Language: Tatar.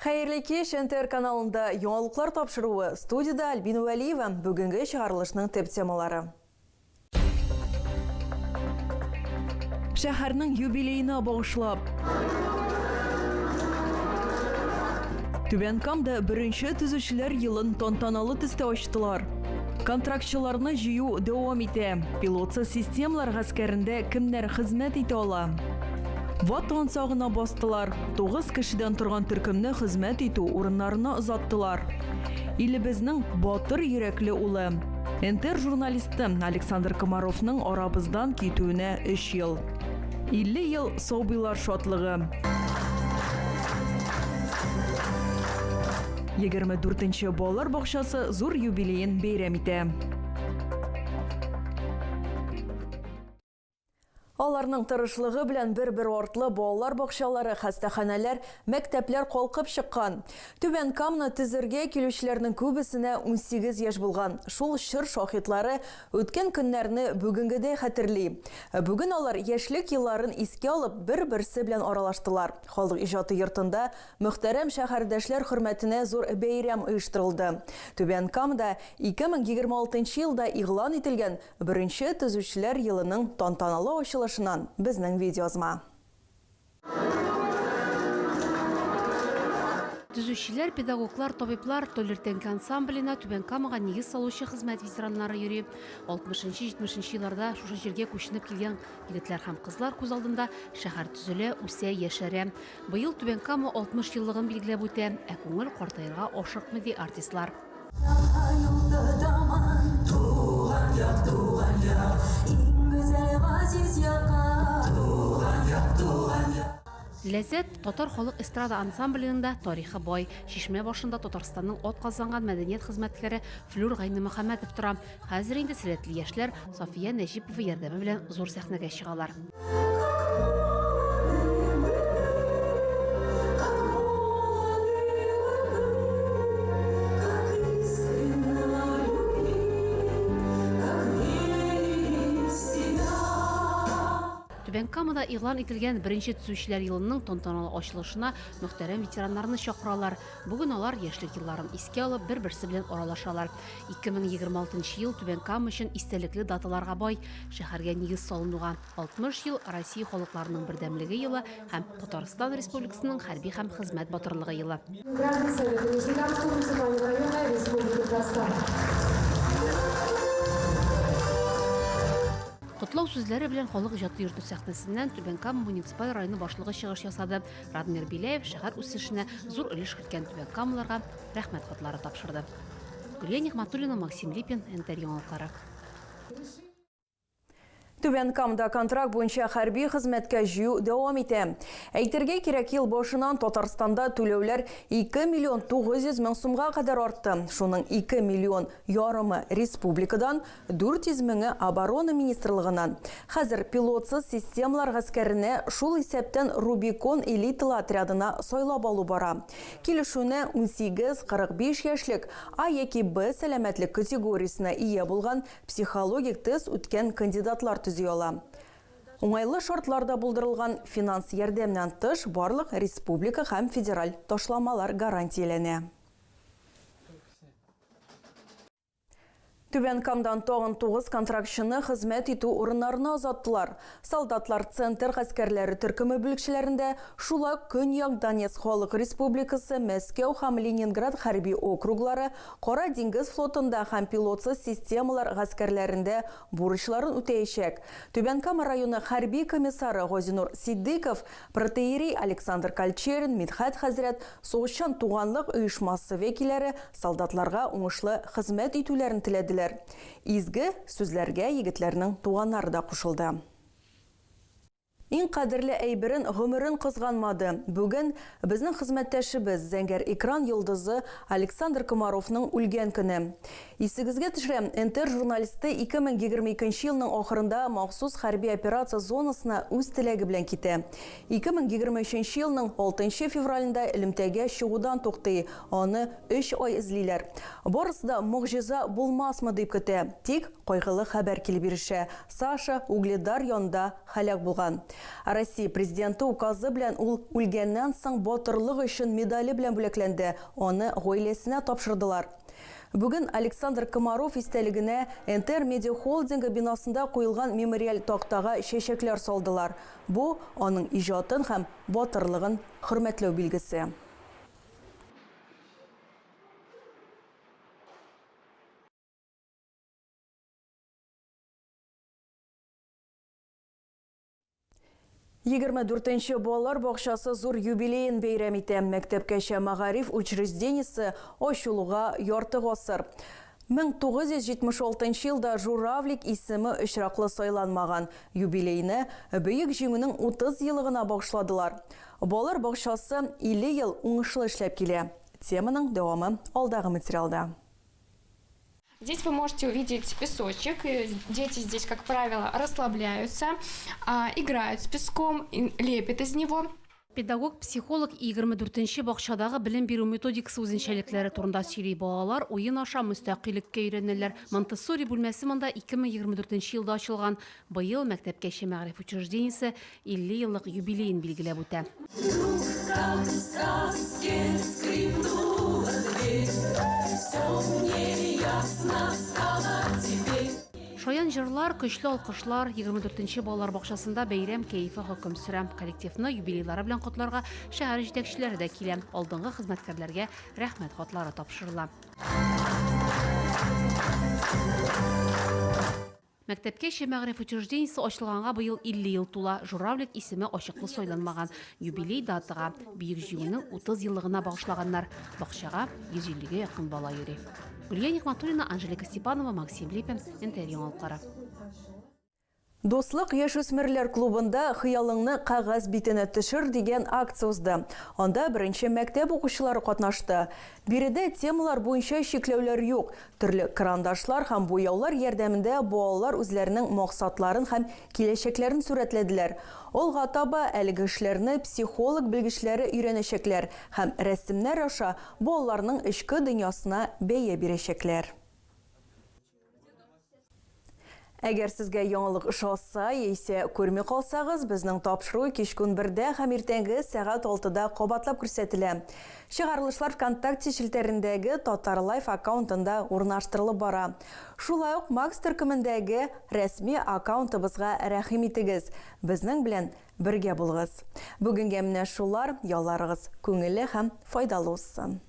Хәерле кич, НТР каналында яңалыклар тапшыруы. Студиядә Альбина Вәлиева. Бүгенге чыгарылышның төп темалары. Шәһәрнең юбилеена багышлап. Түбән Камда беренче төзүчеләр елын тантаналы төстә ачтылар. Контрактчыларны җыю дәвам итә. Пилотсыз системалар гаскәрендә кемнәр хезмәт итә ала? Ватан сагына бастылар. Тугыз кешедән торган төркемне хезмәт итү урыннарына озаттылар. Илебезнең батыр йөрәкле улы, НТР журналисты Александр Комаровның арабыздан китүенә өч ел. 50 ел сабыйлар шатлыгы. 24 нче балалар бакчасы зур юбилеен бәйрәм итә. Аларның тырышлыгы белән бер-бер артлы балалар бакчалары, хастаханәләр, мәктәпләр калкып чыккан. Түбән Каманы төзергә килүчеләрнең күбесенә 18 яшь булган. Шул чор шаһитлары үткән көннәрне бүгенгедәй хәтерли. Бүген алар яшьлек елларын искә алып, бер-берсе белән аралаштылар. Халык иҗаты йортында мөхтәрәм шәһәрдәшләр хөрмәтенә зур бәйрәм оештырылды. Түбән Камада 2026 елда игълан ителгән Беренче Төзүчеләр елының тантаналы ачылышыннан безнең видеоязма. Төзүчеләр, педагоглар, табиблар, Толер тәңкә ансамбленә Түбән Камага нигез салучы хезмәт ветераннары йөри. 60-70 елларда шушы җиргә күченеп килгән егетләр һәм кызлар күз алдында шәһәр төзелә, үсә, яшәрә. Быел Түбән Кама 60 еллыгын билгеләп үтә, ә күңел картаерга ашыкмый, ди артистлар. Ләззәт татар халык эстрада ансамбленең дә тарихы бай. Чишмә башында Татарстанның атказанган мәдәният хезмәткәре Флүр Гайнемөхәммәтов тора. Хәзер инде сәләтле яшьләр Сафия Нәҗипова ярдәме белән зур сәхнәгә чыгалар. Түбән Камада игълан ителгән беренче төзүчеләр елының тантаналы ачылышына мөхтәрәм ветераннарны чакыралар. Бүген алар яшьлек елларын искә алып, бер-берсе белән аралашалар. 2026 ел Түбән Кама өчен истәлекле даталарга бай. Шәһәргә нигез салынуга 60 ел, Россия халыкларының бердәмлеге елы һәм Татарстан Республикасының хәрби һәм хезмәт батырлыгы елы. Граждан Советы Нижнекамского муниципального района Республики Татарстан. Котлау сүзләре белән Халык иҗаты йорты сәхнәсеннән Түбән Кама муниципаль районы башлыгы чыгыш ясады. Радмир Беляев шәһәр үсешенә зур өлеш керткән түбәнкамалыларга Рәхмәт хатлары тапшырды. Гөлия Нигъмәтуллина, Максим Липин, НТР яңалыклары. Түбән Камда контракт буенча хәрби хезмәткә җыю дәвам итә. Әйтергә кирәк, ел башыннан Татарстанда түләүләр 2 миллион 900 мең сумга кадәр артты. Шуның 2 миллион ярымы республикадан, 400 меңе Оборона министрлыгыннан. Хәзер пилотсыз системалар гаскәренә, шул исәптән Рубикон элиталы отрядына сайлап алу бара. Килешүне 18, 45 яшьлек А яки Б сәламәтлек категориясенә ия булган психологик тест үткән кандидатлар төзи ала. Уңайлы шартлар да булдырылган, финанс ярдәмнән тыш, барлык республика һәм федераль ташламалар гарантияләнә. Түбән Камдан тагын 9 контрактчыны хезмәт итү урыннарына озаттылар. Солдатлар Центр гаскәрләре төркеме бүлекчәләрендә, шулай ук Көньяк Донецк Халык Республикасы, Мәскәү һәм Ленинград хәрби округлары, Кара диңгез флотында һәм пилотсыз системалар гаскәрләрендә бурычларын үтәячәк. Түбән Кама районы хәрби комиссары Газинур Ситдыйков, протоиерей Александр Колчерин, Мидхәт хәзрәт, Сугышчан туганлык оешмасы вәкилләре солдатларга уңышлы хезмәт итүләрен теләделәр. Изге сүзләргә егетләрнең туганнары да кушылды. Иң кадерле әйберен, гомерен кызганмады. Бүген, безнең хезмәттәшебез, зәңгәр экран йолдызы Александр Комаровның үлгән көне. Исегезгә төшерәм, НТР журналисты 2022 елның ахырында махсус хәрби операция зонасына үз теләге белән китә. 2023 елның алтынчы февралендә элемтәгә чыгудан туктый, аны өч ай эзлиләр. Барысы да могҗиза булмасмы дип көтә. Тик кайгылы хәбәр килеп ирешә, Саша Угледар янында һәлак булган. Россия Президенты указы белән ул үлгәннән соң Батырлык өчен медале белән бүләкләнде, аны гаиләсенә тапшырдылар. Бүген Александр Комаров истәлегенә НТР медиахолдингы бинасында куелган мемориаль тактага чәчәкләр салдылар. Бу, аның иҗатын һәм батырлыгын хөрмәтләү билгесе. 24 нче балалар бакчасы зур юбилеен бәйрәм итә. Мәктәпкәчә мәгариф учреждениесе ачылуга ярты гасыр. 1976 елда Журавлик исеме очраклы сайланмаган. Юбилейны Бөек Җиңүнең 30 елыгына багышладылар. Балалар бакчасы 50 ел уңышлы эшләп килә. Теманың дәвамы алдагы материалда. Здесь вы можете увидеть песочек. Дети здесь, как правило, расслабляются, играют с песком, лепят из него. Педагог-психолог 24 нче бакчадагы белем бирү методикасы үзенчәлекләре турында сөйли. Балалар уен аша мөстәкыйльлеккә өйрәнәләр. Монтессори бүлмәсе монда 2024 нче елда ачылган. Быел мәктәпкәчә мәгариф учреждениесе 50 еллык юбилеен билгеләп үтә. Шаян җырлар, көчле алкышлар, 24 нче балалар бакчасында бәйрәм кәефе хөкем сөрә. Коллективны юбилейлары белән котларга шәһәр җитәкчеләре дә килә. Алдынгы хезмәткәрләргә рәхмәт хатлары тапшырыла. Мәктәпкәчә мәгариф учреждениесе ачылганга быел 50 ел тула. Журавлик исеме ачыклы сайланмаган. Юбилей датага, Бөек Җиңүнең 30 еллыгына багышлаганнар. Бакчага 150 гә якын бала йөри. Гөлия Нигъмәтуллина, Анжелика Степанова, Максим Липин, НТР яңалыклары. Дуслык яшүсмерләр клубында Хыялыңны кәгазь битенә төшер дигән акция узды. Анда беренче мәктәп укучылары катнашты. Биредә темалар буенча чикләүләр юк. Төрле карандашлар һәм буяулар ярдәмендә балалар үзләренең максатларын һәм киләчәкләрен сурәтләделәр. Алга таба әлеге эшләрне психолог белгечләре өйрәнәчәкләр һәм рәсемнәр аша балаларның эчке дөньясына бәя бирәчәкләр. Әгәр сезгә яңалык ошаса яисә күрми калсагыз, безнең тапшыру кичке унбердә һәм иртәнге сәгать алтыда кабатлап күрсәтелә. Чыгарылышлар ВКонтакте челтәрендәге Татар Лайф аккаунтында урнаштырылып бара. Шулай ук Макс төркемендәге рәсми аккаунтыбызга рәхим итегез, безнең белән бергә булыгыз. Бүгенгә менә шулар, ялларыгыз күңелле һәм файдалы узсын.